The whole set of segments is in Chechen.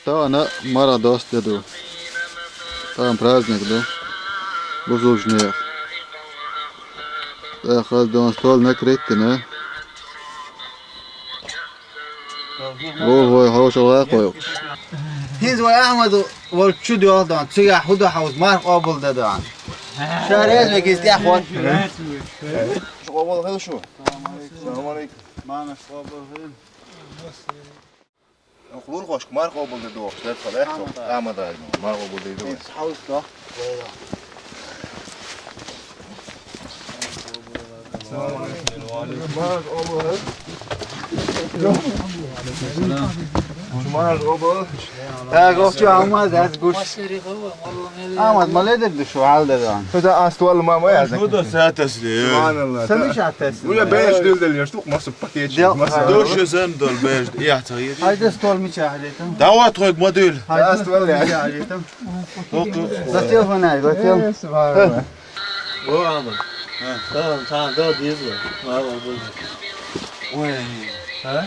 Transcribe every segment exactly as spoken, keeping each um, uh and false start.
Тахана марха доста де ду. Тахана праздник ду. Бусулба нехан. ТӀаккха ас дон стол накрыть дина. Вовхой хьошалгӀа кхойкхуш. ХӀинца вай Ахьмад волчу чу доьлху дан, цигахь хӀун ду хьовса, марха къобалдо дан. Ша реза векиз тӀехь хӀотта. Къобал хила шу. Салам алейкум. Мамаш къобал хила. Хлурхошка марха къобалдо дохуш дара тхан лаьцна. Амма дай, марха къобалдо ду. Хьовса. Марха къобал. Ха, гохчу Ахьмад, аз гуш. Ахьмад, ма ледир ду шу хьал дан. Хьо дан ас толла ма ма яз. Хьо дан сатасли. Субханаллах. Са мича тасна? Уя беш дил дил яш тук маса пакет. Дел. Дош сан дол беш. Я цаги. Хьайда стол мича хьалета? Давай тхойг ма дил. Ас толла я. Мича хьалета? Гател ханай, гател. Э, субханаллах. О, Амр. Ха. Та, та, да, дизла. Ма, ма, ма. Ой. Ха?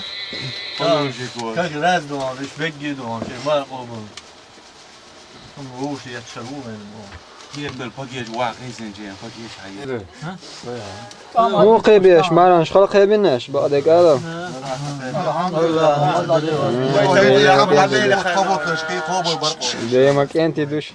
Положи кот. Как раз думал, ишбегги думал, ма, ма, ма. Лучше я чару, ма. Кем бел пакет ва, кайсен же, пакет хай. Ха? Ну, кхебеш, марханаш хала кхебинаш, бакъдерг ала. Дема кӀентий душ.